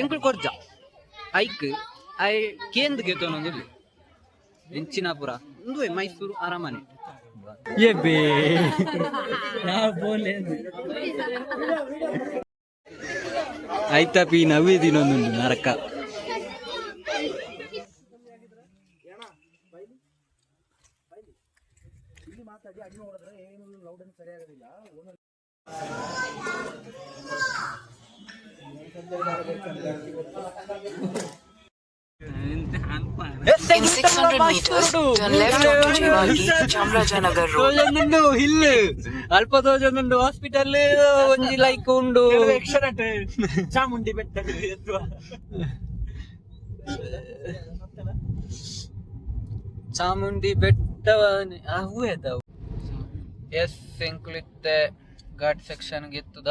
ಎಂಕುಲು ಕೊರ್ಜ ಐಕ್ I ಕೇಂದ್ ಗೆತೊನೊಂದುಲ್ಲೆ ಎಂಚಿನ ಪುರ ಉಂದುವೆ ಮೈಸೂರು ಅರಮನೆ. ಎಬ್ಬೆ ಐತ ಪಿ ನವ್ವೇ ದಿನೊಂದುಂಡು ನರಕ. In 600 meters, turn left onto Jewargi, Chamrajanagar Road. ತೋಜೊಂದುಂಡು hill ಅಲ್ಪ ತೋಜೊಂದುಂಡು ಹಾಸ್ಪಿಟಲ್ ಒಂಜಿ ಲೈಕ್ ಉಂಡು. ಚಾಮುಂಡಿ ಬೆಟ್ಟ. ಚಾಮುಂಡಿ ಬೆಟ್ಟ ಹೂವೆ. ಎಸ್, ಎಂಕುಲಿತ್ತೆ ಘಾಟ್ ಸೆಕ್ಷನ್ ಗೆತ್ತುದ.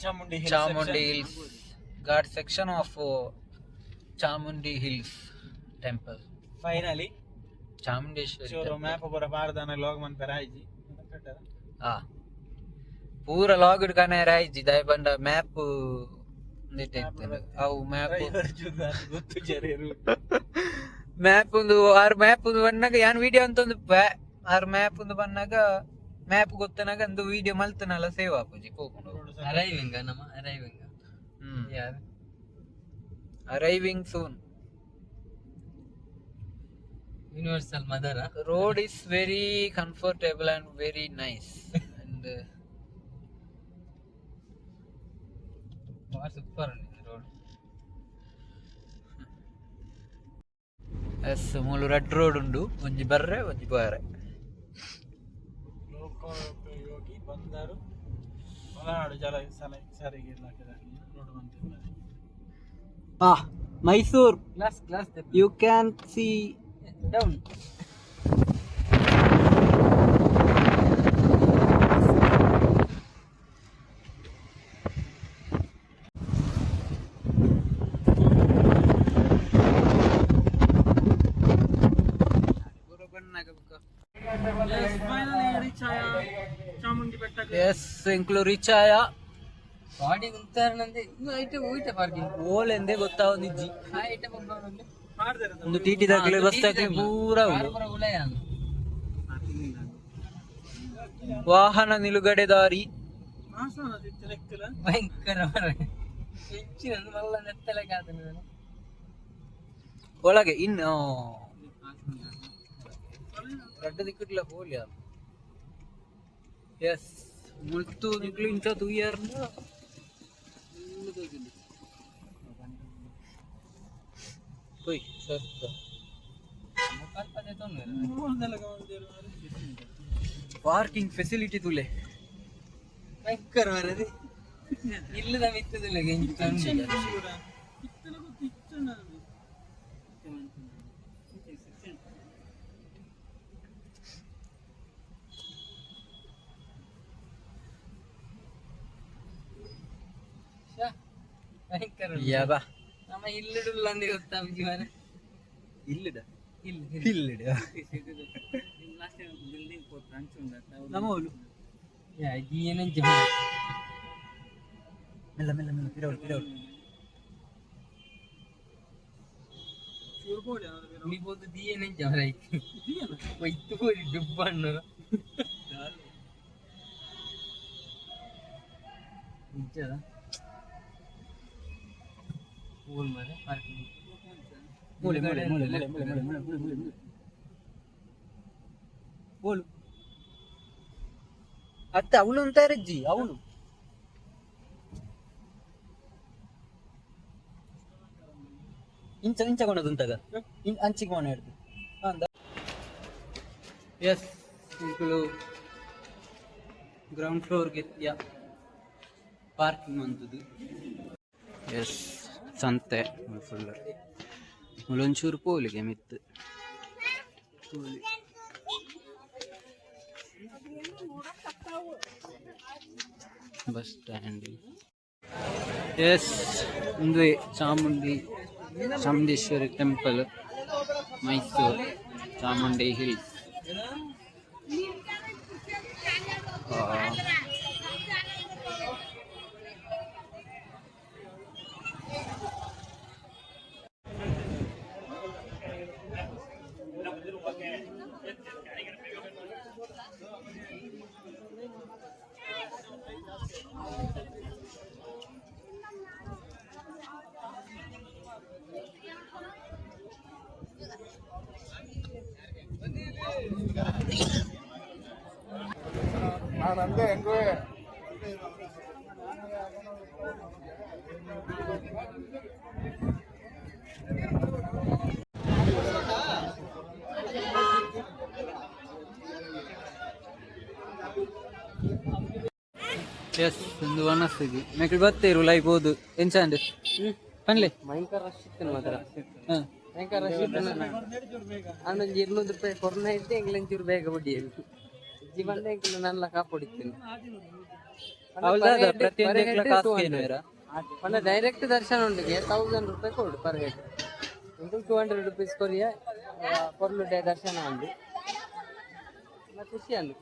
Chamundi. Chamundi Hills ghat section of Chamundi Hills temple. Finally. Chamundeshwari ಚೂರು temple. Map ಪೂರ ಪಾರ್ದಾನ ಲಾಗ್ ಮನ್ಪೆರ ಆಯ್ಜಿ. ಆ ಪೂರ ಲಾಗ್ ಕನೆರ ಆಯ್ಜಿ ದಾಯ ಪಂಡ ಮ್ಯಾಪ್ ಅವು ಮ್ಯಾಪ್. ಗೊತ್ತು ಜರೇರು. ಮ್ಯಾಪ್ ಒಂದು ಆರ್ ಮ್ಯಾಪ್ ಒಂದು ಬನ್ನಾಗ ಯಾನ್ ವಿಡಿಯೋ ಅಂತ ಒಂದು ಆರ್ ಮ್ಯಾಪ್ ಒಂದು ಬನ್ನಾಗ ಮ್ಯಾಪ್ ಗೊತ್ತನಾಗ ಒಂದು ವಿಡಿಯೋ ಮಲ್ತನಲ್ಲ ಸೇವ್ ಆಪುಜಿ ಪೋಪುಂಡು. ಅರೈವಿಂಗ್ ನಮ್ಮ ಅರೈವಿಂಗ್. ಹ್ಮ್. ಯಾರು? Arriving soon. Universal mother. Road is very comfortable and very nice and super road. S ಮೂಲು ರೆಡ್ ರೋಡ್ ಉಂಡು ಒಂಜಿ ಬರ್ರೆ ಒಂಜಿ ಬಾರೆ. ಲೋಕೋಪಯೋಗಿ ಬಂದರು ಮಲೆನಾಡು ಜಲ ಸಲ ಸಾರಿಗೆ ಇಲಾಖೆ ರೋಡ್ ಬಂತಿದ್ದಾರೆ. ಆ Mysore. Glass glass. You can see down. Finally reach ಆಯ ಚಾಮುಂಡಿ ಬೆಟ್ಟ. ಎಸ್, ಎಂಕ್ಲು ರೀಚ್ ಆಯ. ಬಾಡಿ ಉಂತಾರನಂದೆ ಇನ್ನು ಐಟೆ ಹೋಯ್ತೆ ಪಾರ್ಕಿಂಗ್. ಓಲೆಂದೇ ಗೊತ್ತಾವೊಂದಿಜ್ಜಿ. ಆ ಐಟೆ ಒಬ್ಬ. ಮಾಡ್ತಾರೆ. ಒಂದು ಟಿ ಟಿ ದಾಖಲೆ ಬಸ್ ದಾಖಲೆ ಪೂರ ಉಂಡು. ವಾಹನ ನಿಲುಗಡೆ ದಾರಿ. ಭಯಂಕರ ಮಾರ್ರೆ. ಹೆಚ್ಚಿನ ಮಲ್ಲ ನೆತ್ತಲಕ್ಕೆ ಆತನ. ಒಳಗೆ ಇನ್ನು ರಡ್ಡ ದಿಕ್ಕುಡ್ಲ ಪೋಲಿಯ. ಎಸ್, ಮುಲ್ತು ನಿಕ್ಲು ಇಂಚ ತೂಯರ್ನ. ಹೋಯ್ ಸರ್. ಮುಖಾಲ್ ಪಾರ್ಕಿಂಗ್ ಫೆಸಿಲಿಟಿ ತುಲೆ. ಭಯಂಕರ ಮಾರ್ರೆ. ಇಲ್ಲದ ಮಿತ್ತದಿಲ್ಲ. ಭಯಂಕರ. ಯಾಬಾ. ನಮ್ಮ ಇಲ್ಲಿಡುಲ್ಲ ಅಂದೇ ಗೊತ್ತಾ ಜೀವನ. ಇಲ್ಲಿಡ. ಇಲ್ಲ. ಇಲ್ಲಿಡ. ಬಿಲ್ಡಿಂಗ್ ನಮ್ಮ ಓಲು. ಏನಂಚ. ಮೆಲ್ಲ ಮೆಲ್ಲ ಮೆಲ್ಲ ಪಿರವಳು ಪಿರವಳು. ನೀ ದಿಯೇನಂಚ ಅವರಾಯ್ತು ಒಯ್ತು ಹೋರಿ ಡುಬ್ಬ ಅಣ್ಣರು ನಿಜದ ಹೋಲ್ ಮಾರೆ ಪಾರ್ಕಿಂಗ್. ಮೂಲೆ ಮೂಲೆ ಮೂಲೆ ಮೂಲೆ ಮೂಲೆ ಮೂಲೆ ಮೂಲೆ ಮೂಲೆ ಮೂಲೆ ಮೂಲೆ ಓಲು ಅತ್ತ ಅವಳು ಅಂತ ಅಜ್ಜಿ ಅವಳು. ಇಂಚ ಇಂಚ ಕೊನದುಂತಾಗ ಅಂಚಿಗೆ ಮೋನ ಹಿಡ್ದು ಅಂದ. ಎಸ್, ಇಂಕುಲು ಗ್ರೌಂಡ್ ಫ್ಲೋರ್ಗೆ ಯಾ ಪಾರ್ಕಿಂಗ್ ಅಂತದ್ದು. ಎಸ್, ಸಂತೆ ಫುಲ್ ಮುಲೊಂಚೂರು ಪೋಲಿಗೆ ಮಿತ್ತು ಪೋಲಿ. Bus stand. ಎಸ್, ಉಂದುವೆ Chamundi Chamundeshwari temple Mysuru Chamundi hills. Yes ಒಂದು ವನಸ್ಸಿಗೆ ಮೆಕ್ಳು ಬತ್ತೇರು ಲೈ ಬೋದು ಎಂಚಾಂಡ್ ಪನ್ಲೆ. ಭಯಂಕರ ರಶ್ ಇತ್ತು ಮಾತ್ರ. ಹಾ. ಭಯಂಕರ ರಶ್ ಇತ್ತು. ಅಂದೊಂಜಿ 200 ರೂಪಾಯಿ ಕೊರೋನಾ ಇದ್ದೆ, ಎಂಗ್ಲಂಚೂರು ಬೇಗ ಹೊಡಿಯಲು ಇಜ್ಜಿ ಬಂದ ಎಂಕ್ಲು ನನ್ನ ಕಾಪೊಡಿತ್ತೇನೆ. ಹೌದಾ, ಪ್ರತಿಯೊಂದು ಎಕ್ಲ ಕಾಸು ಕೇನುವೆರಾ? ಪಂಡ ಡೈರೆಕ್ಟ್ ದರ್ಶನ ಉಂಡಿಗೆ 1000 ರೂಪಾಯಿ ಕೊಡು ಪರ್ ಹೆಡ್. ಇಂದು 200 ರುಪೀಸ್ ಕೊರಿಯ ಕೊರ್ಲು ಡೇ ದರ್ಶನ ಉಂಡು. ಖುಷಿ ಅಂದು.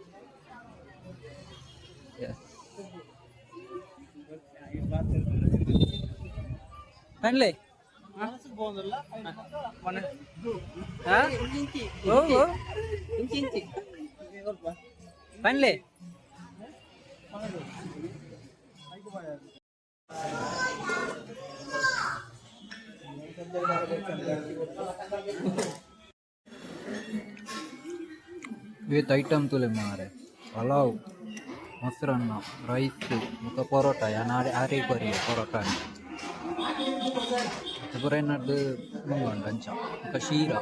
ಎಸ್, ಪನ್ಲೆ. ಹಾ? ಓ ಓ. ಇಂಚಿ ಇಂಚಿ. ಪನ್ಲೆ. ವಿತ್ ಐಟಮ್ ತುಲೆ ಮಾರೆ, ಪಲಾವ್, ಮೊಸರನ್ನ, ರೈಸ್ ಬೊಕ ಪರೋಟ. ಯಾನ್ ಆರೆ ಆರೇ ಕೊರಿಯೆ ಪರೋಟ. ಪೂರ ಎನ್ನಡ್ದು ಉಂಡು ಅಂಚ ಬೊಕ ಶೀರಾ.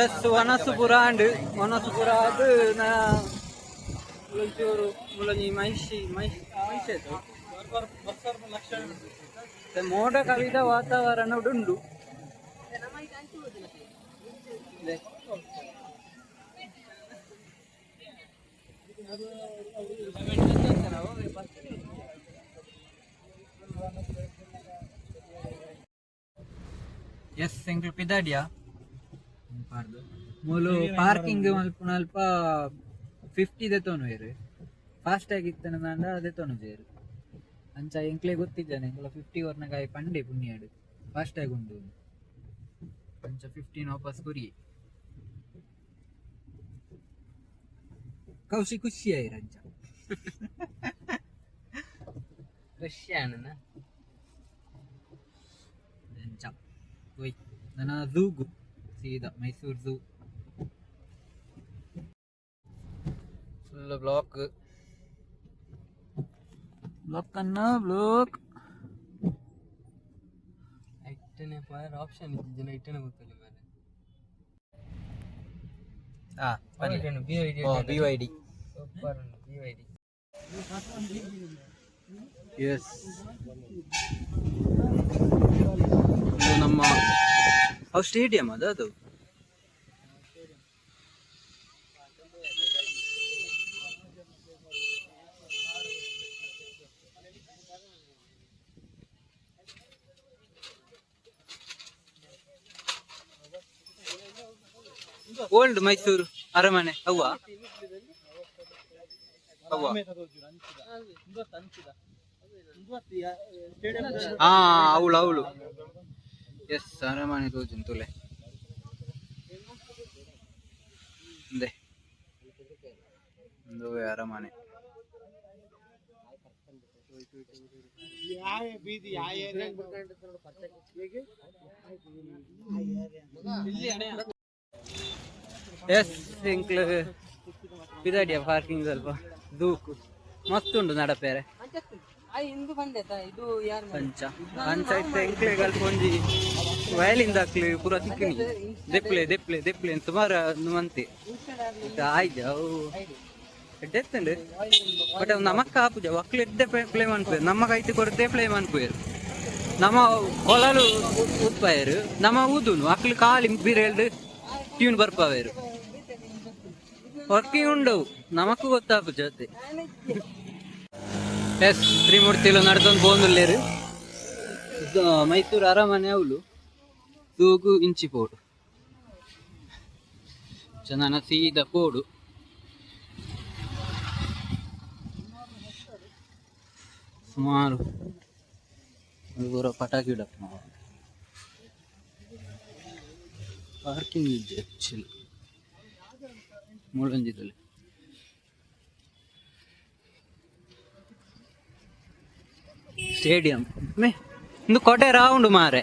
ಎಸ್, ವನಸು ಪೂರ ಆಂಡ್. ವನಸು ಪೂರ ಆದ್ ನಾ ಒಂಚೂರು ಮುಲೊಂಜಿ ಮೈಶಿ ಮೈಶ್ ಮೈಶೆತು ಮೋಡ ಕವಿದ ವಾತಾವರಣ ಉಂಡು. ಲೆ. ಎಸ್, ಎಂಕ್ಲು ಪಿದಾಡಿಯಾ. ಮೂಲು ಪಾರ್ಕಿಂಗ್ ಮಲ್ಪುನ ಅಲ್ಪ 50 ದೆತೊನುವೆರ್. ಫಾಸ್ಟ್ ಆಗಿ ಇತ್ತನದಾಂಡ ದೆತೊನುಜೆರ್. ಅಂಚ ಎಂಕ್ಲೆ ಗೊತ್ತಿದ್ದಾನೆ, ಎಂಕ್ಲ 50 ಕೊರ್ನಗ ಆಯೆ ಪಂಡೆ ಪುಣ್ಯಾಡು ಫಾಸ್ಟ್ ಆಗಿ ಉಂಡು. ಅಂಚ 15 ವಾಪಸ್ ಕೊರಿಯೆ. ಕೌಶಿ ಖುಷಿ ಆಯ್ರ ಅಂಚ. ಖುಷಿ ಅಣ್ಣ. ಅಂಚ ಒಯ್ ನನ್ನ ಝೂಗು ಸೀದಾ Mysuru zoo. Full block block ಅನ್ನ ಬ್ಲಾಕ್. ಐಟನೆ ಪೋಯರ್ ಆಪ್ಷನ್ ಇತ್ತು ಜನ ಇಟ್ಟನೆ ಗೊತ್ತಿಲ್ಲ ಮೇಲೆ. ಹಾ. B I D. B Y D. Super ಉಂಟು ಬಿ I D. S, ಇದು ನಮ್ಮ ಅವು ಸ್ಟೇಡಿಯಂ ಅದ ಅದು. ಓಲ್ಡ್ ಮೈಸೂರು ಅರಮನೆ ಅವ್ವ ಅವ್ವ. ಹಾ, ಅವಳು ಅವಳು. ಎಸ್, ಅರಮನೆ ತೋಜುನ್ ತುಲೆ. ಇಂದೆ ಉಂದುವೇ ಅರಮನೆ. ಎಸ್, ಎಂಕ್ಲು ಪಿದಾಡಿಯ ಪಾರ್ಕಿಂಗ್ ಸ್ವಲ್ಪ ದೂಕು ಮಸ್ತ್ ಉಂಡು ನಡಪೇರೆ. ಆ ಇಂದು ಬಂದೆತಾ ಇದು ಯಾರು? ಅಂಚ ಅಂಚ ಇತ್ತೆ ಎಂಕ್ಲೆಗ್ ಅಲ್ಪ ಒಂಜಿ ವಯಲಿಂದ ಅಕ್ಲು ಪೂರ ತಿಕ್ಕಿನಿ ದೆಪ್ಲೆ ದೆಪ್ಲೆ ದೆಪ್ಲೆ ಅಂತ ಸುಮಾರು ಮಂತೆ ಇತ್ತೆ ಆಯ್ಜ ಅವು ಎಡ್ಡೆ ಎತ್ತುಂಡು. ಬಟ್ ಅವು ನಮಕ್ ಆಪುಜ. ಅಕ್ಲು ಎಡ್ಡೆ ಪ್ಲೇ ಮನ್ಪುವೆರ್. ನಮ್ಮ ಕೈತಿ ಕೊರ್ದೆ ಪ್ಲೇ ಮನ್ಪುವೆರ್. ನಮ್ಮ ಕೊಲಲು ಉತ್ಪಾಯರು, ನಮ್ಮ ಊದುನು. ಅಕ್ಲು ಖಾಲಿ ಬಿರೇಲ್ಡ್ ಟ್ಯೂನ್ ಬರ್ಪಾವೇರು. ವರ್ಕಿಂಗ್ ಉಂಡವು, ನಮಕ್ಕೂ ಗೊತ್ತಾಪುಜ ಅತ್ತೆ. ಎಸ್, ತ್ರಿಮೂರ್ತಿಲು ನಡ್ದೊಂದು ಪೋಂದುಲ್ಲೇರು. ಮೈಸೂರು ಅರಮನೆ ಅವಳು ತೂಗು ಇಂಚಿ ಪೋಡು ಚಂದನ ಸೀದಾ ಪೋಡು. ಸುಮಾರು ಪೂರ ಪಟಾಕಿ ಇಡಪ್ಪ. ಪಾರ್ಕಿಂಗ್ ಇಜ್ಜಿ ಆಕ್ಚುಲಿ ಮೂಲೊಂಜಿದಲ್ಲಿ. ಸ್ಟೇಡಿಯಂ ಮೇ ಇಂದು ಕೋಟೆ ರೌಂಡ್ ಮಾರೆ.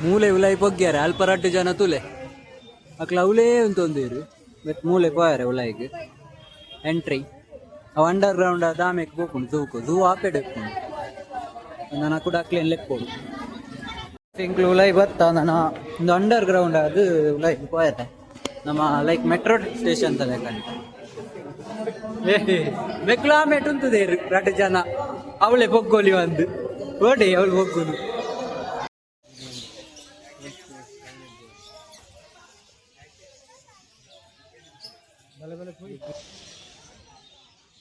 ಮೂಲೆ ಉಲಾಯಿ ಪೊಗ್ಗ್ಯಾರ. ಅಲ್ಪ ರಡ್ಡು ಜನ ತುಲೆ. ಅಕ್ಲ ಅವಲೇ ಉಂತೊಂದೇರು ಬಟ್ ಮೂಲೆ ಪೋಯರೆ ಉಲಾಯಿಗ್ ಎಂಟ್ರಿ ಅವು ಅಂಡರ್ ಗ್ರೌಂಡ್ ದಾಮೆಕ್ ಪೋಪುಂಡು ಝೂಕು ಝೂ ಆಪೆಡ್ ಇಪ್ಪುಂಡು ನನ ಕೂಡ ಅಕ್ಲೇನ್ ಲೆಪ್ಪೋಡು ಎಂಕ್ಲು ಉಲಾಯಿ ಬತ್ತ ನನ ಒಂದು ಅಂಡರ್ ಗ್ರೌಂಡ್ ಅದು ಉಲಾಯಿ ಪೋಯರೆ ನಮ್ಮ ಲೈಕ್ ಮೆಟ್ರೋ ಸ್ಟೇಷನ್ ತಲೆ ಕಂಡ ಮೆಕ್ಲಾ ಮೆಟ್ ಉಂತುದೇರು ರಡ್ಡು ಜನ ಅವಳೆ ಬೊಗ್ಗೋಲಿ ಒಂದು ಓಡಿ ಅವಳು ಬೊಗ್ಗುನು.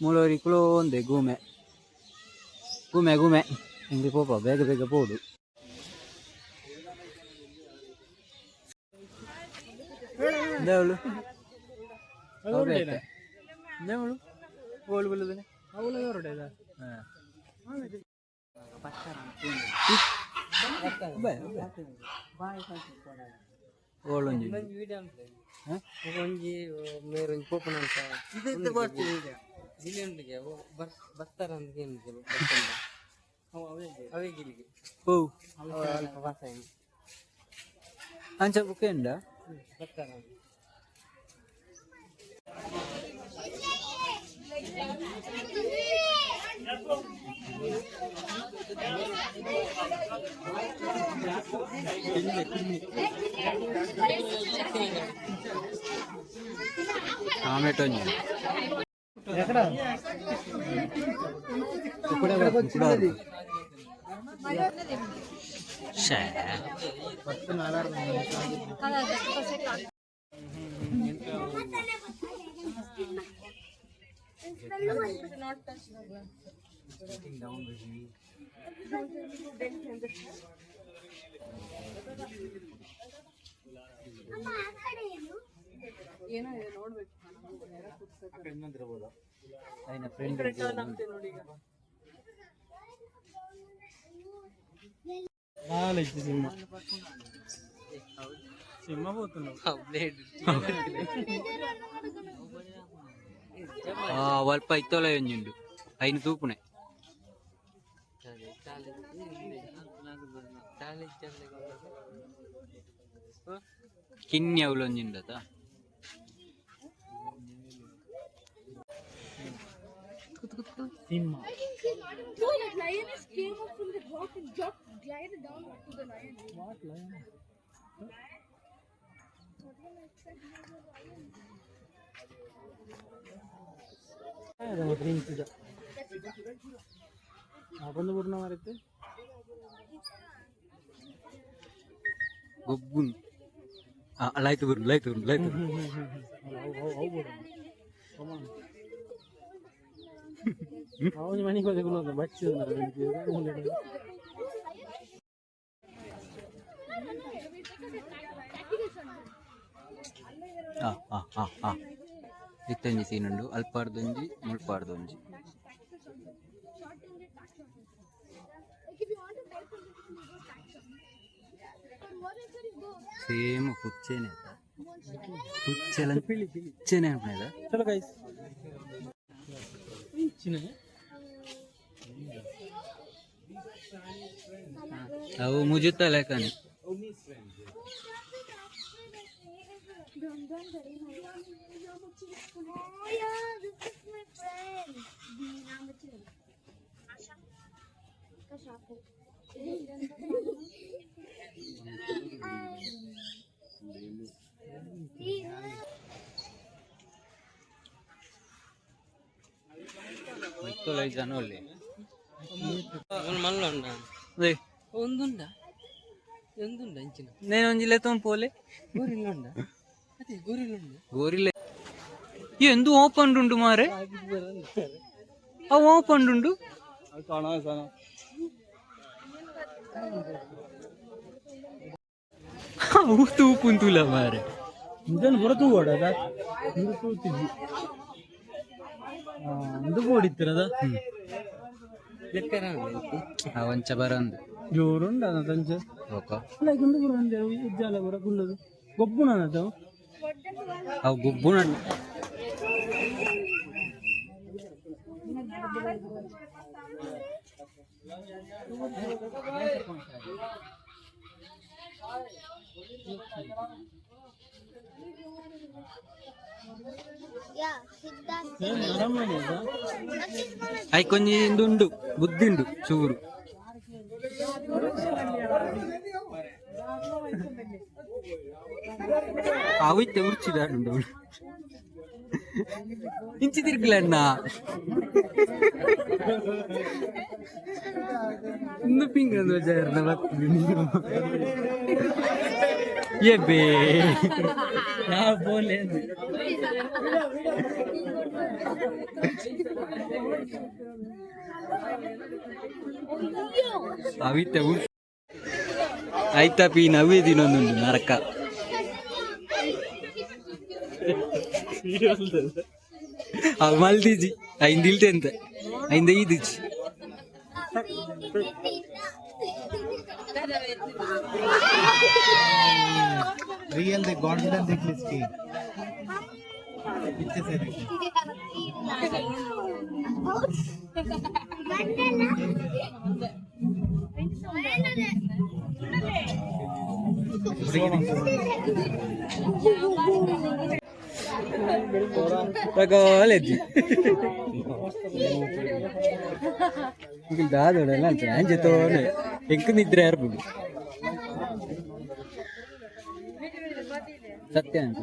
ಮೂಲೋರಿ ಒಂದೆ ಗೂಮೆ ಗುಮೆ ಗುಮೆ ಹಿಂಗೆ ಪೋಪ ಬೇಗ ಬೇಗ ಪೋಡು. ಎಂದವಳು ಎಂದವಳು ಬೋಳು ಬಲ್ಲದನೆ. ಓಳೊಂಜಿ. ಒಂಜಿ ಒಂಜಿ ಮೇರೊಂಜಿ ಪೋಪುನ ಅಂತ ಜಿಲ್ಲೆ ಉಂಡಿಗೆ ಬರ್ತಾರ ಅಂತ ಅವೇ ಗಿಲಿಗೆ ಓ ಅಲ್ಪ ವಾಸ. ಅಂಚ ಬುಕ್ಕೇಂಡ. ಬರ್ತಾರ. ಟೊಮೆಟೊ ಒಂಜಿ ಶೇ. ಅಯ್ನ ಫ್ರೆಂಡ್. నాలెడ్జ్ సినిమా సినిమా పోతున్నావు. ಬ್ಲೇಡ್. ಆ ಅಲ್ಪ ಇತ್ತೊಲ ಒಂಜಿ ಉಂಡು ಐನು ತೂಪುಣೆ. ಕಿನ್ನಿ ಅವಳು ಒಂಜಿ ಉಂಡತ. Cinema. No, that lioness came up from the rock and just glided down to the lion. What lion? ಬಂದು ಬುರ್ನ ಮಾರಿತ್ತು. ಗೊಬ್ಬುನ್ ಲೈತ್ ಬುರು ಲೈತ್ ಬುರು ಲೈತ್ ಬುರು. ಅವನು ಮನೆಗೆ ಹೋದ ಬಚ್ಚಿ. ಆ ಆ ಆ ಆ ಇತ್ತೊಂಜಿ ಸೀನ್ ಉಂಡು ಅಲ್ಪಾರ್ದೊಂಜಿ ಮುಲ್ಪಾರ್ದೊಂಜಿ. Like if you want to type something, you go tax. But more than you go. Same ಪುಚ್ಚೆನೆ ಪುಚ್ಚೆಲ ಪುಚ್ಚೆನೆ ಅನ್ಪುಣೆದ. ಚಲೋ ಗೈಸ್ ಇಂಚಿನ. ಅವು ಮುಜುತ್ತ ಲೆಕ್ಕನೆ. Oh yeah, this is my friend. ಮಿತ್ತೊಲ ಜನ ಒಳ್ಳೆ. ಮಲ್ಲ ಉಂಡ. ಅದೇ. ಒಂದುಂಡ ಒಂದುಂಡ ಇಂಚಿನ. నేను ಒಂಜಿ ಲೆತ್ತೊಂದು ಪೋಲೆ. ಗೋರಿಲ್ಲ ಉಂಡ ಅದೇ ಗೋರಿಲ್ಲ ಉಂಡ. ಗೋರಿಲ್ಲ ಎಂದು ಓಪನ್ ಉಂಡು ಮಾರೆ ಅವು ಓಪನ್ ಉಂಡು. ಅವು ತೂಪುಂತುಲ ಮಾರೆ. ಇಂದನ್ ಪೂರ ತೂವಡ ಇಂದು ತೂತಿದ್ವಿ ಇಂದು ಬೋಡಿತ್ತಿರದ. ಲೆಕ್ಕರ. ಅವಂಚ ಬರಂದು. ಜೋರುಂಡ ತಂಚ. ಓಕ. ಲೈಕ್ ಇಂದು ಪೂರ ಒಂದೇ ಉಜ್ಜಾಲ ಪೂರ ಕುಲ್ಲದು ಗೊಬ್ಬುನ ಅದು. ಅವು ಗುಬ್ಬುನ. Yeah, Siddharth. I ಕೊಂಜಿ ಉಂಡು ಬುದ್ಧಿ ಉಂಡು ಚೂರು. ಅವಿತ್ತೆ ಉರ್ಚಿದಾಡುಂಡು ಅವಳು. ಇಂಚಿ ತಿರ್ಗಲಣ್ಣ ಇಂದು ಪಿಂಗ್ ಜಾರ್ನ ಬರ್ತದೆ. ಎಬ್ಬೆ ಯಾವ ಬೋಲೆ? ಅವಿತ್ತೆ ಆಯ್ತಾ ಪೀ ನವ್ವೇ ದಿನೊಂದುಂಡು ನರಕ. ಅವು ಮಲ್ದಿಜಿ ಐಂದ್ ಇಲ್ತೆಂತ ಐಂದ ಈದಿಜಿ. रियल देख, गॉडजिला देख ले इसकी पीछे से देख। ಕಾಲೇಜಿ ದಾದೋಡಲ್ಲ ಅಂತ ಅಂಜೆ ತೋನೆ ಎಂಕ್ ನಿದ್ರೆ ಇರ್ಬೋದು ಸತ್ಯ ಅಂತ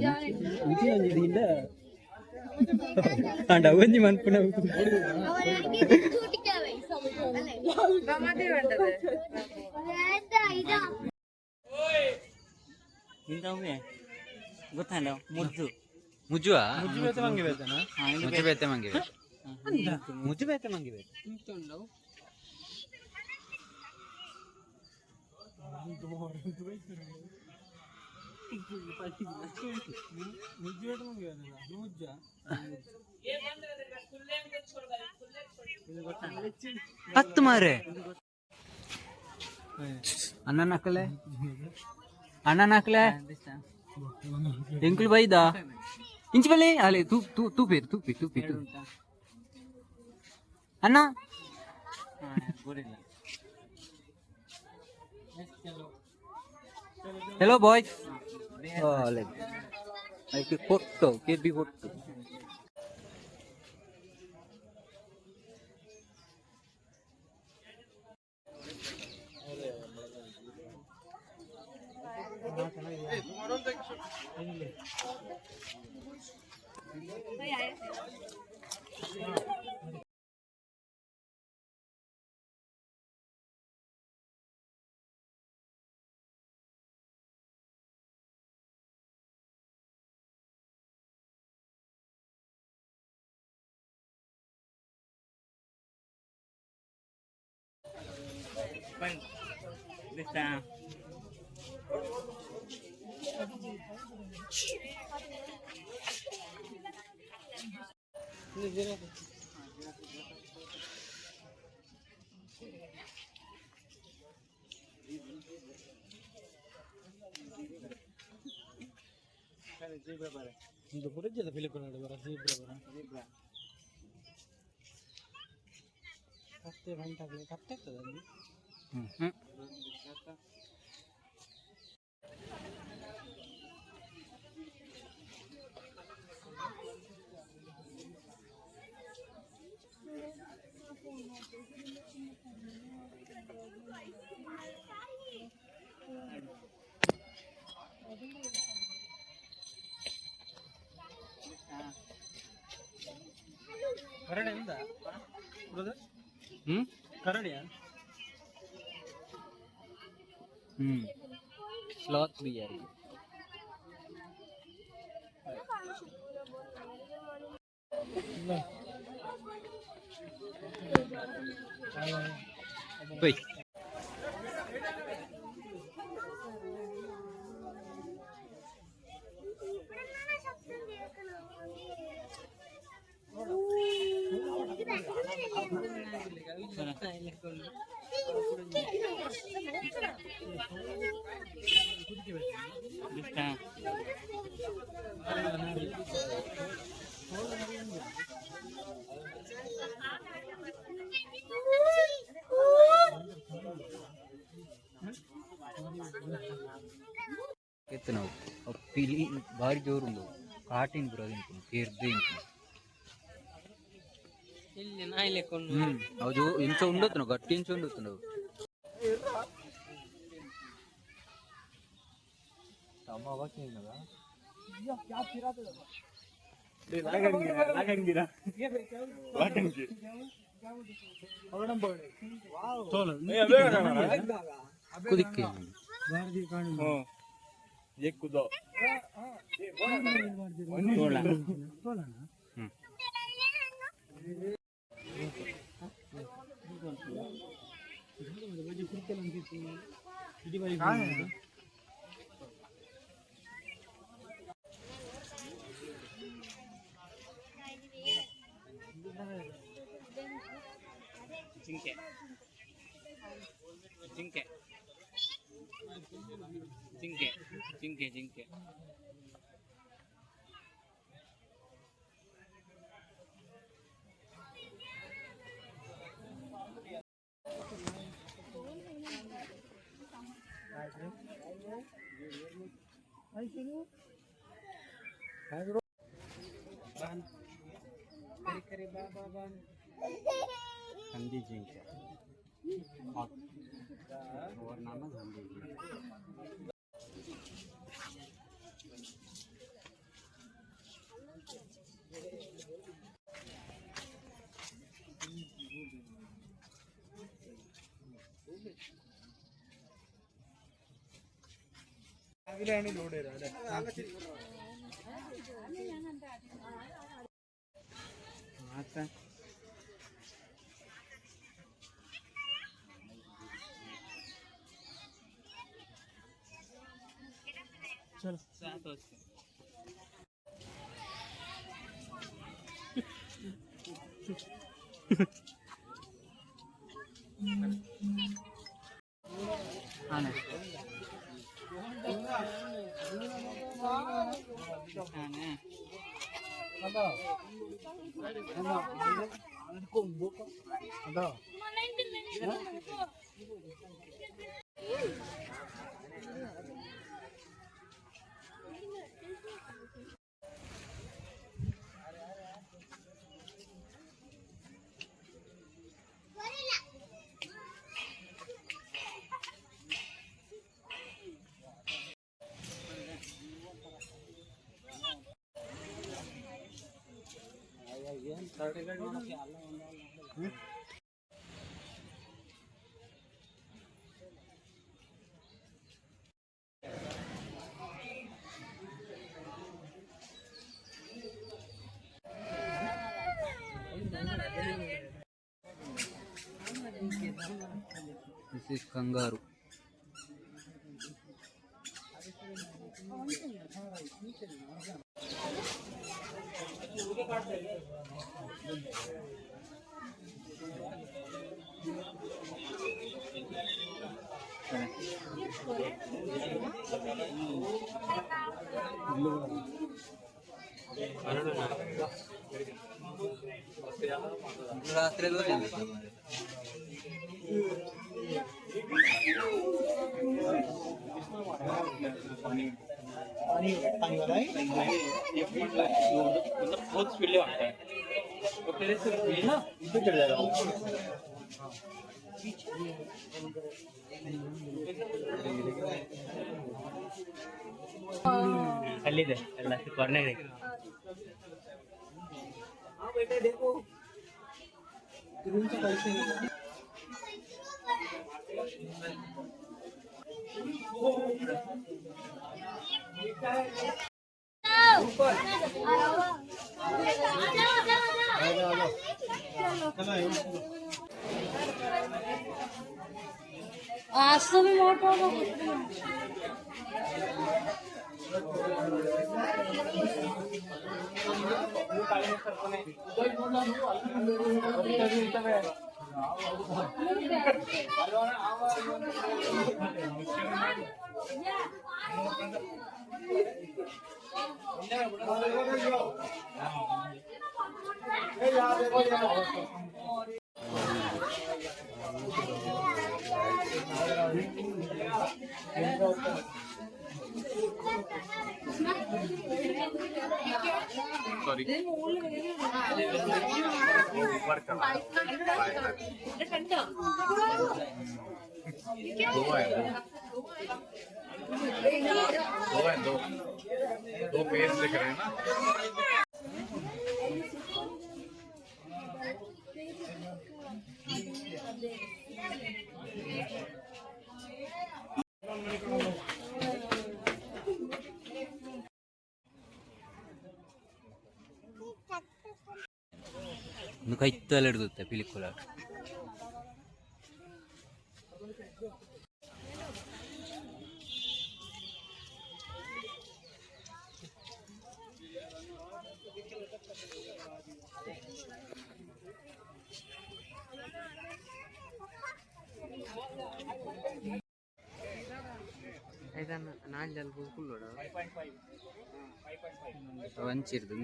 ಇಂಚಿ ಒಂಜಿ ದಿಂದ ಅಂಡ ಒಂಜಿ ಮನ್ಪುನ. ಇದ. ಗೊತ್ತಲ್ಲ ಮುದ್ದು. ಮುಜುವಾ? ಮುಜ್ಜು ಬೇತೆ ಮಂಗಿ ಬೇತನಾ? ಮುಜು ಬೇತೆ ಮಂಗಿ ಬೇತೆ, ಮುಜು ಬೇತೆ ಮಂಗಿ ಬೇತೆ. ಮುಜ್ಜು ಬೇತೆ ಮಂಗಿ ಬೇತನಾ? ಮುಜ್ಜ. ಹತ್ತು ಮಾರೆ ಅಣ್ಣನ ಹಾಕಲೆ, ಅಣ್ಣನ ಹಾಕಲೆ. ಎಂಕುಲು ಬೈದ ಇಂಚಿ ಬಲೆ ಅಲೆ ತೂ ತೂ ತೂಪೇರು ತೂಪಿ ತೂಪಿ ತೂ ಅಣ್ಣ. Hello boys. ಐಕೆ ಕೊಟ್ಟು ಕೆಬಿ ಕೊಟ್ಟು. ಇದು ಪುರಜ್ಜದ ಫಿಲಿಪ್ ನಡು ಬರ ಜೀಬ್ರಾ ಬರ ಕತ್ತೆ ಬಂಟಾಗ್ಲೆ ಕತ್ತೆ ಇರ್ತದೆ ಅಲ್ಲಿ. ಹ್ಮ್. ಕರಡಿ ಎಂದ ಬ್ರದರ್? ಹ್ಮ್. ಕರಡಿಯಾ? ಹ್ಮ್, ಸ್ಲಾತ್ ಬಿಯರ್. ಬೈ. ശബ്ദം കേൾക്കണോ? ಎತ್ತು ನಾವು ಪಿಲಿ ಬಾರಿ ಜೋರುಂಡು ಕಾಟಿನ ಪೂರ ತಿನ್ಪುನು ಕೇರ್ದು ತಿನ್ಪುನು. ಇಲ್ಲಿ ನಾಯಿ ಲೆಕ್ಕೊಂಡು. ಹೌದು, ಇಂಚ ಉಂಡೊತ್ತುನು, ಗಟ್ಟಿ ಇಂಚ ಉಂಡೊತ್ತುನು. ಕುದಿಕ್ಕೆ. ಜಿಂಕೆ, ಜಿಂಕೆ, ಜಿಂಕೆ, ಜಿಂಕೆ, ಜಿಂಕೆ. ಹಂದಿ ಜಿಂಕೆ और नाम है हंदी ಜಿಂಕೆ. ಆನೆ, ಆನೆ. This is kangaroo. ರಾತ್ರಿ. बहुत स्पीड वाटता है. ಅಲ್ಲಿದೆ ಎಲ್ಲ ಕಾರ್ನರ್. आज तो भी मोटो. सॉरी, ऊपर चला दो है, दो है, दो दो पेज लिख रहे हैं ना। ಒಂದು ಕೈತಲ್ಲಿ ಹಿಡಿದುತ್ತೆ ಪಿಲಿಕುಲ. ಐದನ್ನ ನಾಲ್ ಜನ ಕುಲ್ಲೋಡು. ವಂಚಿರ್ದು.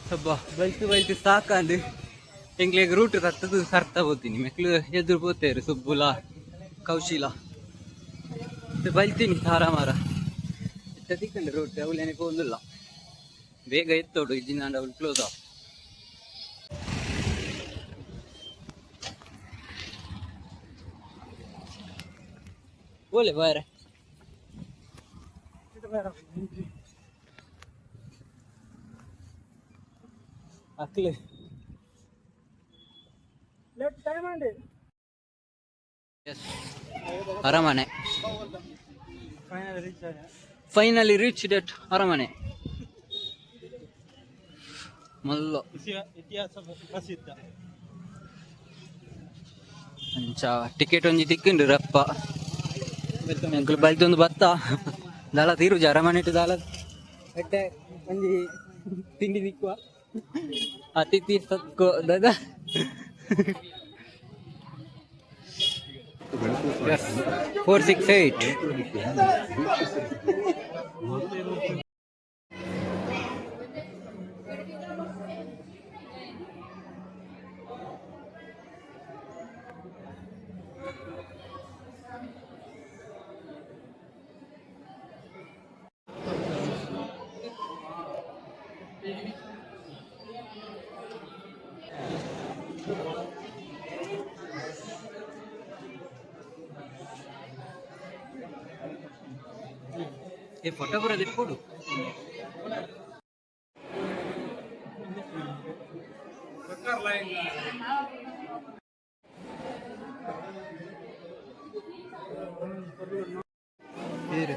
ಹಬ್ಬ ಬೈತು ಬೈತು ಸಾಕಂದು ಎಂಗ್ಲಿಗ್ ರೂಟ್ ತತ್ತದು ಸರ್ತ ಹೋಗ್ತೀನಿ. ಮೆಕ್ಲು ಎದುರು ಪೋತೇರು ಸುಬ್ಬುಲ ಕೌಶಿಲ ಬಲ್ತೀನಿ ತಾರ ಮಾರ ಇತ್ತ ತಿಕ್ಕಂಡು ರೂಟ್ ಅವಳೇನೆ ಪೋಂದಿಲ್ಲ. ಬೇಗ ಎತ್ತೋಡು ಇಜ್ಜಿನಾಂಡ ಅವಳು ಕ್ಲೋಸ್. ಓಲೆ ಬಾರೆ ಅಕ್ಲೆ. ಲೇಟ್ ಟೈಮ್ ಅಂడి. ಅರಮನೆ. ಫೈನಲ್ ರೀಚ್ ಆಗ. ಫೈನಲಿ ರೀಚ್ that ಅರಮನೆ ಮಲ್ಲ. ಇತಿಹಾಸ ಪ್ರಸಿದ್ಧ. ಅಂಚ ಟಿಕೆಟ್ ಒಂಜಿ ತಿಕ್ಕಿಂಡು ರಪ್ಪ. ಎಂಕುಲು ಬಲ್ತೊಂದು ಬತ್ತ ದಾಲ ತೀರುಜ ಅರಮನೆ ದಾಲ ಎಡ್ಡೆ ಒಂಜಿ ತಿಂಡಿ ತಿಕ್ಕುವ. ಅತಿಥಿ ಸತ್ಕೋ ದಾದ. 468. ಈ ಫೋಟೋ ಬರೋದು ಕೊಡು. ಇರು.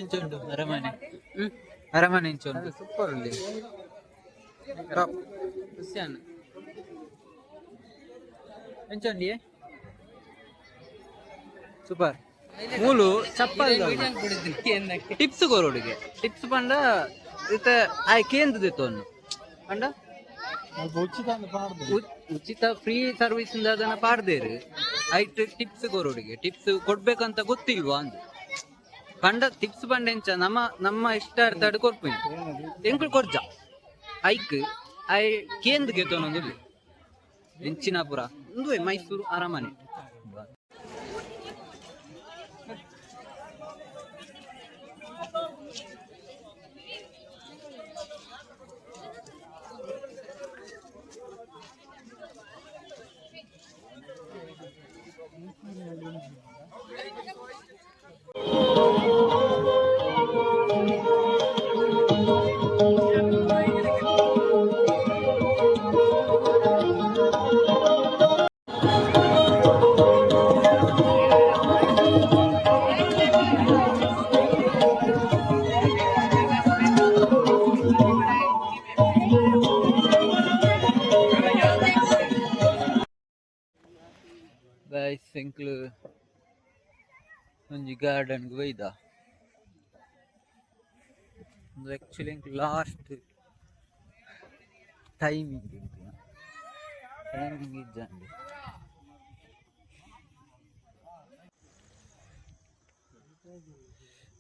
ಇಂಚುಂಡು ಅರಮನೆ, ಅರಮನೆ ಇಂಚುಂಡು. ಸೂಪರ್ ಉಂಡು. ಟಾಪ್ ಖುಷಿಯಾನ ಎಂಚುಂಡಿ. ಸೂಪರ್. ಮೂಲು ಚಪ್ಪಲ್ ಟಿಪ್ಸ್ ಕೊರೋಡಿಗೆ. ಟಿಪ್ಸ್ ಪಂಡ ಇತ್ತ ಆಯ್ ಕೇಂದ್ರ ತೊನ್ನು ಪಂಡ. ಅಲ್ಪ ಉಚಿತ ಅಂತ ಪಾಡ್ದು. ಉಚಿತ ಫ್ರೀ ಸರ್ವಿಸ್ ಇಂದ ಅದನ್ನ ಪಾಡ್ದೇರು. ಐಟ್ ಟಿಪ್ಸ್ ಕೊರೋಡಿಗೆ. ಟಿಪ್ಸ್ ಕೊಡ್ಬೇಕಂತ ಗೊತ್ತಿಲ್ವಾ ಅಂದು ಪಂಡ. ಟಿಪ್ಸ್ ಪಂಡ ಎಂಚ ನಮ್ಮ ನಮ್ಮ ಇಷ್ಟ ಅರ್ಥ ಕೊರ್ಪಿನಿ ಎಂಕುಲು ಕೊರ್ಜ. ಐಕ್ I ಕೇಂದ್ರ ಗೆತೊನೊಂದು ಎಂಚಿನಾಪುರ ಉಂದುವೆ ಮೈಸೂರು ಅರಮನೆ. ಗೈಸ್, ಎಂಕ್ಲು ಒಂಜಿ ಗಾರ್ಡನ್ ಗ್ ಬೈದ. ಉಂದು ಆಕ್ಚುಲಿ ಎಂಕ್ ಲಾಸ್ಟ್ ಟೈಮಿಂಗ್, ಟೈಮಿಂಗ್ ಇಜ್ಜಂಡ್.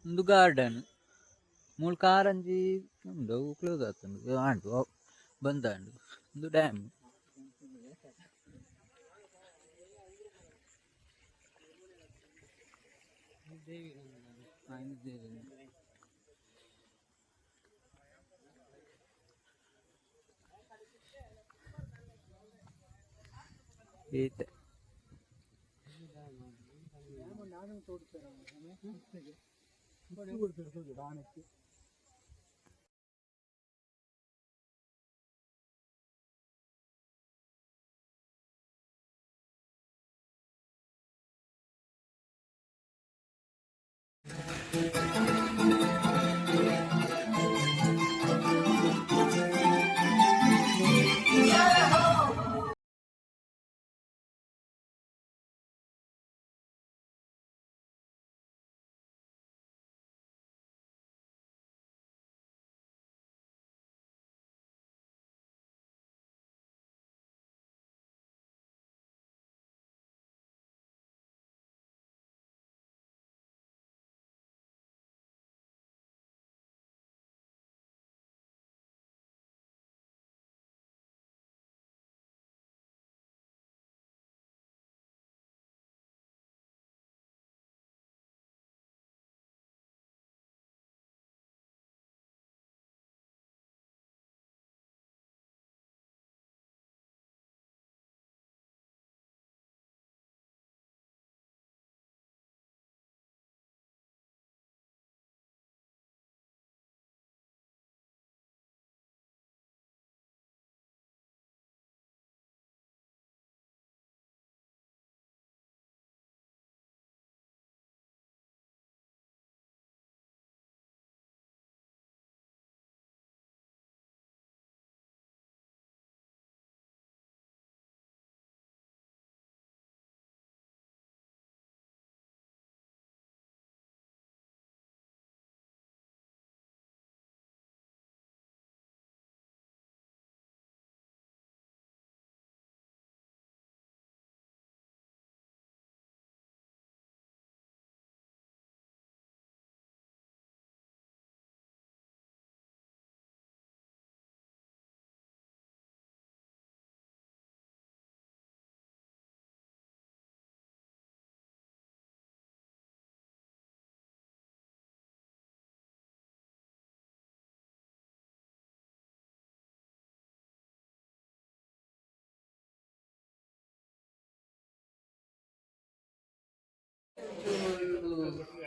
ಉಂದು ಗಾರ್ಡನ್. ಮೂಲು ಕಾರಂಜಿ ಉಂಡು, ಅವು ಕ್ಲೋಸ್ ಆತುಂಡು, ಆಂಡ್ ಅವು ಬಂದ್ ಆಂಡ್. ಉಂದು ಡ್ಯಾಮ್. ದೇವಿ. ಈತೆ.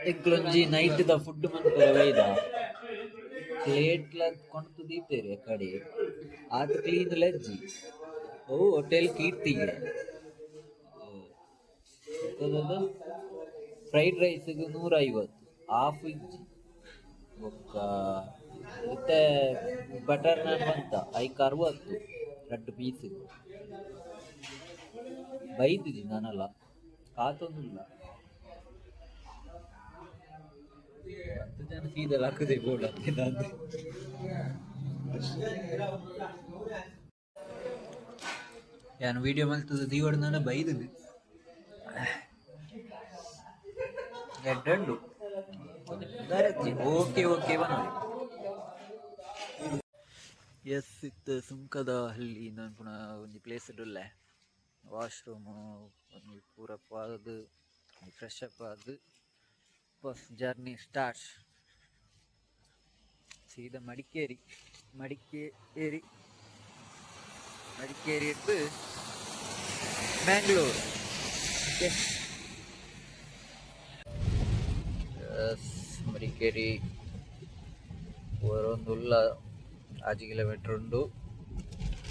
ಎಂಕ್ಲೊಂಜಿ ನೈಟ್ ದ ಫುಡ್ ಮನ್ಪೆರೆ ಬೈದ. ಪ್ಲೇಟ್ ಲ ಕೊಂತು ದೀತೆರ್ ಕಡೆ, ಆತ್ ಕ್ಲೀನ್ ಲ ಇಜ್ಜಿ. ಅವು ಹೋಟೆಲ್ ಕೀರ್ತಿಗೆ. ಫ್ರೈಡ್ ರೈಸ್ ಗ್ 150, ಹಾಫ್ ಇಜ್ಜಿ. ಬೊಕ್ಕ ಇತ್ತೆ ಬಟರ್ ನಾನ್ ಮಂತ, ಐಕ್ 60 ರಡ್ಡ್ ಪೀಸ್. ಬೈದಿಜಿ ನನಲ ಕಾತೊಂದುಲ್ಲ. 10 ಜನ ಸೀದಾ ಲಕ್ಕುದೆ ಬೋಡತ್ತೆ. ಯಾನ್ ವಿಡಿಯೋ ಮಲ್ತುದು ದೀವೊಡು ನನ ಬೈದುಂಡು. ಎಡ್ಡೆ ಉಂಡು. Okay okay ಪನೊಲಿ. ಎಸ್, ಇತ್ತೆ ಸುಂಕದ ಹಳ್ಳಿ ಪುನ ಒಂಜಿ ಪ್ಲೇಸ್ ಉಲ್ಲೆ. ವಾಶ್ರೂಮ್ ಒಂಜಿ ಪೂರ ಆದ್ ಫ್ರೆಶ್ ಅಪ್ ಆದ್ ಬಸ್ ಜರ್ನಿ ಸ್ಟಾರ್ಟ್. ಸೀದಾ ಮಡಿಕೇರಿ, ಮಡಿಕೇರಿ, ಮಡಿಕೇರಿ ಇತ್ತು ಮ್ಯಾಂಗ್ಳೂರ್. ಓಕೆ, ಮಡಿಕೇರಿ ಉಲ್ಲ 6 ಕಿಲೋಮೀಟರ್ ಉಂಡು.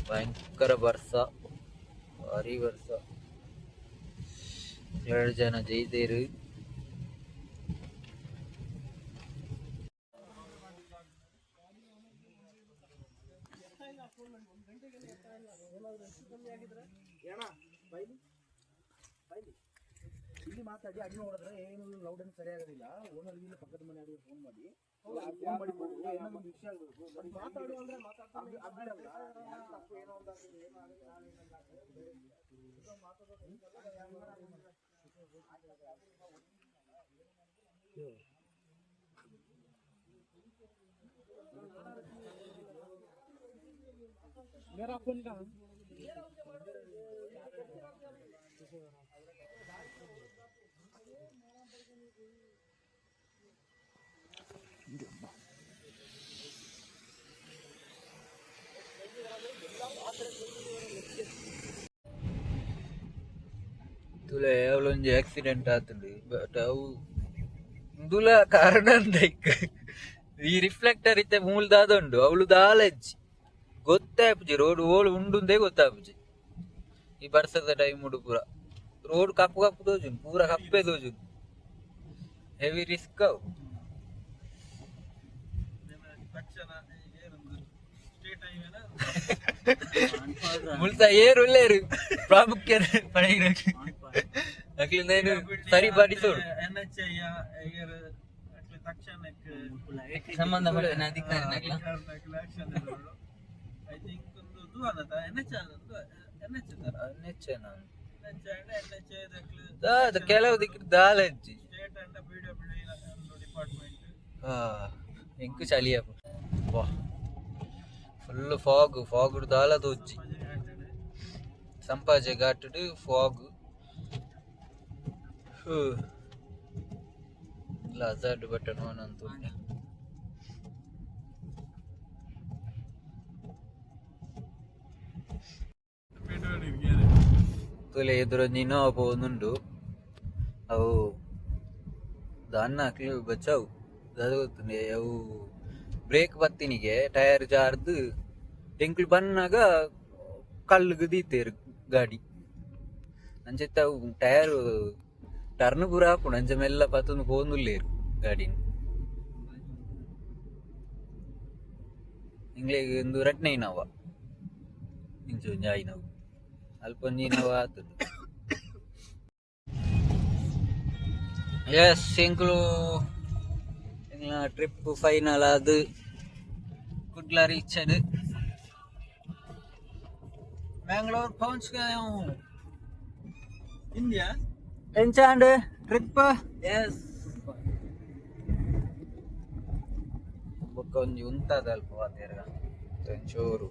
ಭಯಂಕರ ಬರ್ಸ, ಭಾರಿ ಬರ್ಸ. 7 ಜನ ಜೈದೇರು. ಮಾತಾಡಿ ಅಡಿ ನೋಡಿದ್ರೆ ಏನು ಲೌಡ್ ಏನು ಸರಿಯಾಗೋದಿಲ್ಲ. ಓನರ್ ಇಲ್ಲ, ಪಕ್ಕದ ಮನೆ ಫೋನ್ ಮಾಡಿ ಫೋನ್ ಮಾಡಿ ಏನೋ ಒಂದು ವಿಷಯ ಆಗಬೇಕು. ಮಾತಾಡು ಅಂದ್ರೆ ಮಾತಾಡ್ತಾರೆ. ತಪ್ಪು ಏನೋ ಒಂದು ಆಗಿದೆ, ಏನೋ ಆಗಿದೆ, मेरा फोन कहाँ? ತುಲೆ ಅವಳೊಂಜಿ ಆಕ್ಸಿಡೆಂಟ್ ಆತುಂಡು. ಬಟ್ ಅವು ಇಂದುಲ ಕಾರಣ ಅಂದೈಕ್ ಈ ರಿಫ್ಲೆಕ್ಟರ್ ಇತ್ತೆ ಮೂಲ್ದಾದ ಉಂಡು. ಅವಳು ದಾಲಜ್ಜಿ ಗೊತ್ತಾಪುಜಿ, ರೋಡ್ ಓಳು ಉಂಡುಂದೇ ಗೊತ್ತಾಪುಜಿ. ಈ ಬರ್ಸದ ಟೈಮ್ ಉಂಡು, ಪೂರ ರೋಡ್ ಕಪ್ಪು ಕಪ್ಪು ತೋಜುಂಡು, ಪೂರ ಕಪ್ಪೆ ತೋಜುಂಡು. ಹೆವಿ ರಿಸ್ಕ್ ಅವು. ತಕ್ಷಣ ಏನೊಂದು ಸ್ಟೇಟ್ ಹೈವೇನ? ಮುಲ್ತ ಏರು ಉಲ್ಲೇರು ಪ್ರಾಮುಖ್ಯತೆ ಪಡೆಯಿನ ಅಕ್ಲಿಂದ ಏನು ಸರಿಪಡಿಸೋಡು. ಎನ್ ಎಚ್ I ಅಟ್ಲಿ ತಕ್ಷಣಕ್ಕೆ ಸಂಬಂಧಪಟ್ಟ ಅಧಿಕಾರಿನಗ್ಲ ಆಕ್ಷನ್. I think ಒಂದು ದು ಎನ್ ಎಚ್, ಎನ್ ಎಚ್ ತರ. ನೆಚ್ಚೆ ನಾನು ಎನ್ ಎಚ್ ಎನ್ ಎಚ್ ಐದಕ್ಲು. ದಾದ ಕೆಲವು ದಿಕ್ಕು ದಾಲಜ್ಜಿ. State and P W department. ಎಂಕು ಚಳಿಯಪ್ಪ. ವಾ, ಫುಲ್ ಫಾಗ್. ಫಾಗ್ ದಾಲ ತೋಜ್ಜಿ. ಸಂಪಾಜೆ ಘಾಟುಡು ಫಾಗ್. ಹಜಾರ್ಡ್ ಬಟನ್ ಆನ್ ಅಂತ ಉಂಟು. ತುಲೆ ಎದುರೊಂಜಿ ಇನೋವಾ ಪೋವೊಂದುಂಡು. ಅವು ದಾನ್ನ ಅಕ್ಲು ಬಚಾವ್ ದಾದ ಗೊತ್ತುಂಡೆ, ಅವು ಬ್ರೇಕ್ ಬತ್ತಿನಿಗೆ ಟೈರ್ ಜಾರ್ದ್ ಎಂಕ್ಲು ಬನ್ನಗ ಕಲ್ಲುಗು ದೀತೆರ್ ಗಾಡಿ. ಅಂಚೆತ್ತ ಅವು ಟೈರ್ ಟರ್ನ್ ಪೂರ ಆಪುಂಡು. ಅಂಚ ಮೆಲ್ಲ ಪತ್ತೊಂದು ಪೋವೊಂದುಲ್ಲೆರ್ ಗಾಡಿನ್. ಎಂಕ್ಲೆಗ್ ಉಂದು ರಡ್ಡನೇ ಇನೋವಾ ಇಂಚ ಒಂಜಿ ಆಯಿನವು. ಅಲ್ಪ ಒಂಜಿ ಇನೋವಾ ಆತುಂಡು. ಎಸ್, ಎಂಕುಲು ಎಂಕ್ಲ್ನ ಟ್ರಿಪ್ ಫೈನಲ್ ಆದ್ ಕುಡ್ಲ ರೀಚ್ ಆದ್ बैंगलोर पहुंच गया हूँ. ಇಂಡಿಯಾ. ಎಂಚಾಂಡ್ ಟ್ರಿಪ್? ಎಸ್. ಬೊಕ್ಕ ಒಂಜಿ ಉಂತಾದ ಅಲ್ಪ ಪಾತೆರ್ಗ ಒಂಚೂರು.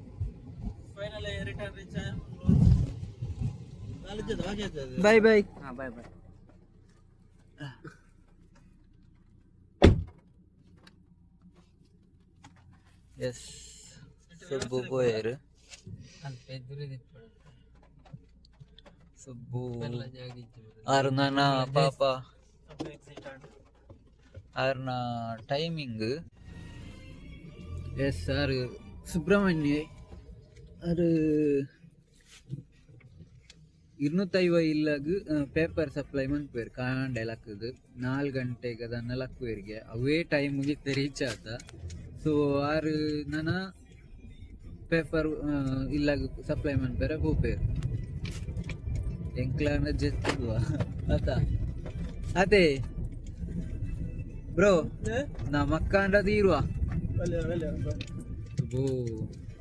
Final return reach. Bye bye. ಹಾ, ಬಾಯ್ ಬಾಯ್. ಎಸ್, ಸುಬ್ಬು ಪೋಯೆರ್. ಅಲ್ಪ ಎದುರು ದಿಪ್ಪಡು. ಸುಬ್ಬು ಜಾಗ. ಆರು ನನ್ನ ಪಾಪ. ಎಕ್ಸಿಟ್. ಆರ್ನ ಟೈಮಿಂಗ್. ಎಸ್, ಆರ್ ಸುಬ್ರಹ್ಮಣ್ಯ ಆರ್ 250 ಇಲ್ಲಗ್ ಪೇಪರ್ ಸಪ್ಲೈ ಮನ್ಪುವೆರ್. ಕಾಂಡೆ ಲಕ್ಕುದು 4 ಗಂಟೆಗೆ ಅದನ್ನ ಲಕ್ಕುವೆರ್ಗೆ. ಅವೇ ಟೈಮ್ಗೆ ಇತ್ತೆ ರೀಚ್ ಆತ. ಸೊ ಆರ್ ನನ ಪೇಪರ್ ಇಲ್ಲಗ್ ಸಪ್ಲೈ ಮನ್ಪೆರೆ ಪೋಪೆರ್. ಎಂಕ್ಲಾನ ಜೆತ್ತುವ ಅತ ಅದೇ ಬ್ರೋ, ನಾ ಮಕ್ಕಾಂಡ ತೀರುವ. ಓ,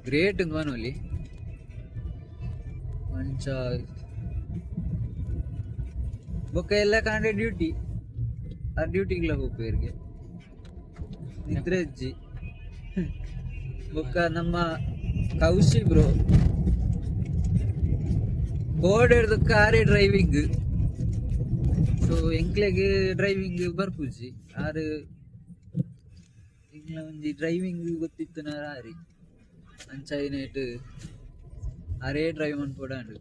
ಗ್ರೇಟ್ ಮನೋಲಿ ಮಂಚ ಬೊಕ್ಕ ಎಲ್ಲ ಕಾಂಡೆ ಡ್ಯೂಟಿ. ಆ ಡ್ಯೂಟಿಗ್ಲ ಪೋಪೆರ್ಗೆ, ನಿದ್ರೆ ಅಜ್ಜಿ. ಬೊಕ್ಕ ನಮ್ಮ ಕೌಶಿ ಬ್ರೋ ಬೋರ್ಡ್ ಹಿಡ್ದು ಕಾರೇ ಡ್ರೈವಿಂಗ್. ಸೊ ಎಂಕ್ಲೆಗ್ ಡ್ರೈವಿಂಗ್ ಬರ್ಪುಜಿ. ಆರ್ ಎಂಕ್ಲ ಒಂಜಿ ಡ್ರೈವಿಂಗ್ ಗೊತ್ತಿತ್ತು ಆರಿ. ಅಂಚಾಯಿನೇಟ್ ಅರೇ ಡ್ರೈವ್ ಮನ್ಪೊಡಾಂಡ್.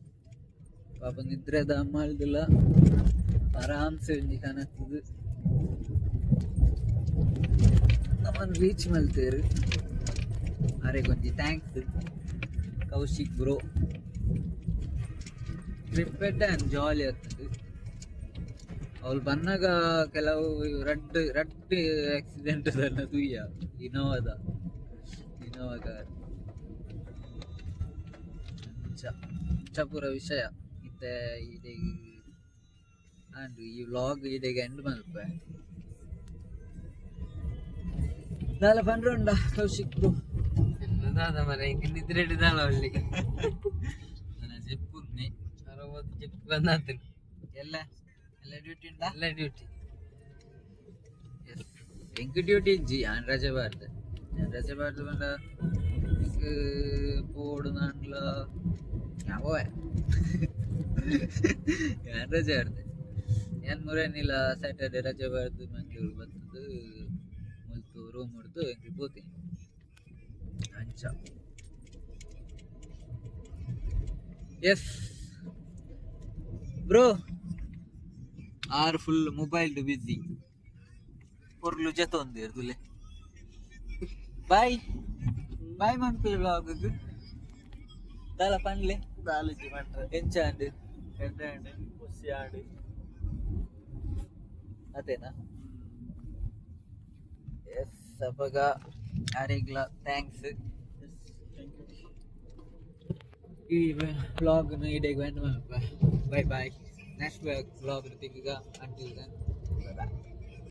ಪಾಪ ನಿದ್ರೆದ ಅಮ್ಮಲ್ದಿಲ್ಲ, ಆರಾಮ್ಸೆ ಒಂಜಿ ಕನತ್ತದು ನಮ್ಮನ್ ರೀಚ್ ಮಲ್ತೇರು. ಅರೆಗ್ ಒಂಜಿ thanks Kaushik bro. Trip ಎಡ್ಡೆ, ಜಾಲಿ ಆಗ್ತದೆ. ಅವ್ಲು ಬನ್ನಗ ಕೆಲವು ರಡ್ಡ್ ರಡ್ಡ್ ಆಕ್ಸಿಡೆಂಟ್ ತೂಯ. ಇನೋವಾದ, ಇನೋವಾ ಕಾರ್. ಅಂಚ ಅಂಚ ಪೂರ ವಿಷಯ. ಇತ್ತೆ ಇಡೆಗ್ ಅಂಡ್ ಈ ವ್ಲಾಗ್ ಇಡೆಗ್ ಎಂಡ್ ಮಲ್ಪೆ. ದಾಲ ಪಂಡ್ರೆ ಉಂಡ ಕೌಶಿಕ್ ಬ್ರೋ? ದಾದ ಮರ, ಇಂಕ ನಿದ್ರೆ ದಾಲ ಒಳ್ಳಿ. ನನ್ನ ಜೆಪ್ಪುನ್ನಿ. 60 ಜೆಪ್ಪು ಬಂದಾತು. ಎಲ್ಲ ಎಲ್ಲ ಡ್ಯೂಟಿ ಉಂಟಾ? ಎಲ್ಲ ಡ್ಯೂಟಿ. ಎಸ್, ಎಂಕ್ ಡ್ಯೂಟಿ ಇಜ್ಜಿ. ಯಾನ್ ರಜೆ ಬಾರ್ದು, ಯಾನ್ ರಜೆ ಬಾರ್ದು ಪಂಡ ಎಂಕ್ ಪೋಡು ನಾನ್ಲ ಯಾವೇ. ಯಾನ್ ರಜೆ ಆಡ್ದೆ. ಯಾನ್ ಮುರೇನಿಲ ಸ್ಯಾಟರ್ಡೆ ರಜೆ ಬಾರ್ದು ಮಂಗ್ಳೂರು ಬತ್ತದು ಮುಲ್ತು ರೂಮ್ ಹಿಡ್ದು ಎಂಕ್ ಪೋತೀನಿ ಅಂಚ. ಎಸ್ ಬ್ರೋ, ಆರ್ ಫುಲ್ ಮೊಬೈಲ್ ಬಿಸಿ, ಪೊರ್ಲು ಜತೊಂದಿರ್ದುಲೆ. ಬಾಯ್ ಬಾಯ್ ಮನ್ಪುಲೆ ವ್ಲಾಗ್. ದಾಲ ಪನ್ಲೆ. ದಾಲಿಜಿ ಪಂಡ್ರೆ. ಎಂಚ ಅಂಡ್? ಎಡ್ಡೆ ಆಂಡ್, ಖುಷಿ ಆಂಡ್. ಅದೇನಾ? ಎಸ್, ಅಪಗ ಅರೆಗ್ಲ thanks. Thank you. ಈ ವ್ಲಾಗ್ ಇಡೆಗ್ ಎಂಡ್ ಮಲ್ಪ. ಬಾಯ್ ಬಾಯ್, ನೆಕ್ಸ್ಟ್ ವ್ಲಾಗ್ ತಿಕ್ಕುಗ. Until then.